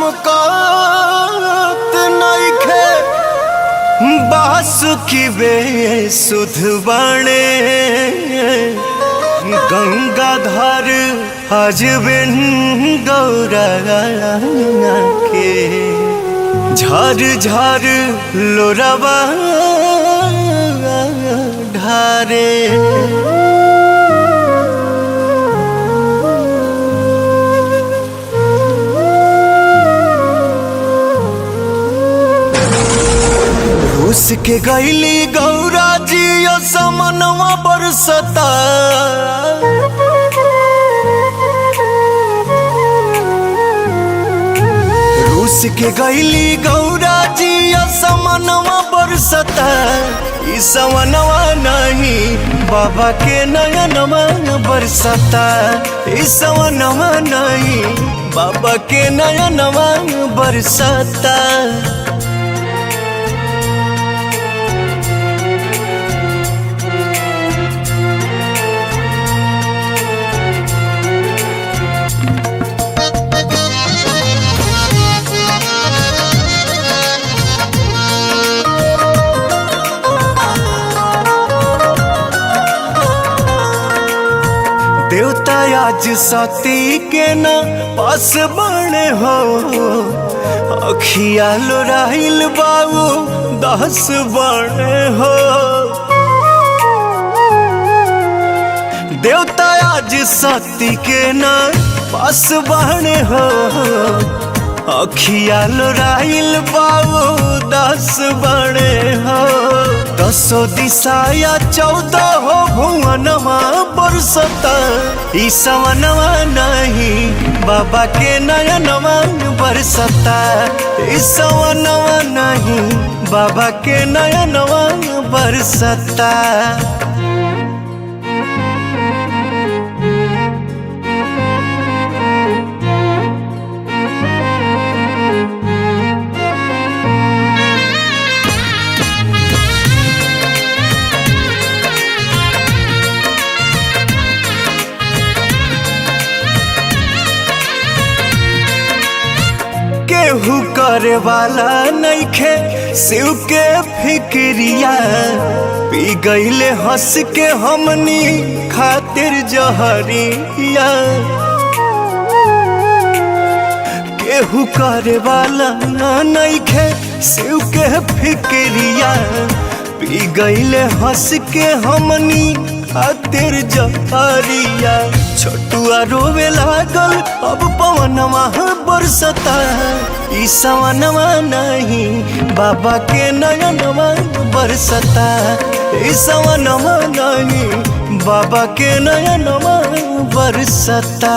चमकत नइखे, बासुकी बे सुध बने। गंगाधर अजबिन गौरा के झर झर लोरवा ढारे। रूस के गैली गौरा जी समनवा बरसता, रूस के गैली गौरा जी समनवा बरसता। ई सवनवा नहीं बाबा के नयनवा बरसता, ई सवनवा नहीं बाबा के नयनवा बरसता। देवता आज सती के ना पास बने हो, अखिया लोराइल बाबू दस बने हो। देवता आज सती के ना पास बने हो, अखिया लोराइल बाबू दस बने हो। दसो दिशा या 14 हो भुवनवा बरसता, ई सवनवा नहीं बाबा के नयनवा बरसता, ई सवनवा नहीं बाबा के नयनवा बरसता। केहू करे वाला नइखे शिव के फिक्रिया, पी गईले हंस के हमनी खातिर जहरिया। केहू करे वाला नइखे शिव के फिक्रिया, पी गईले हंस के हमनी खातिर जहरिया। छोटुआ रोवे लागल अब पवनवा बरसता, ई सवनवा नहीं बाबा के नयनवा बरसता, ई सवनवा नहीं बाबा के नयनवा बरसता।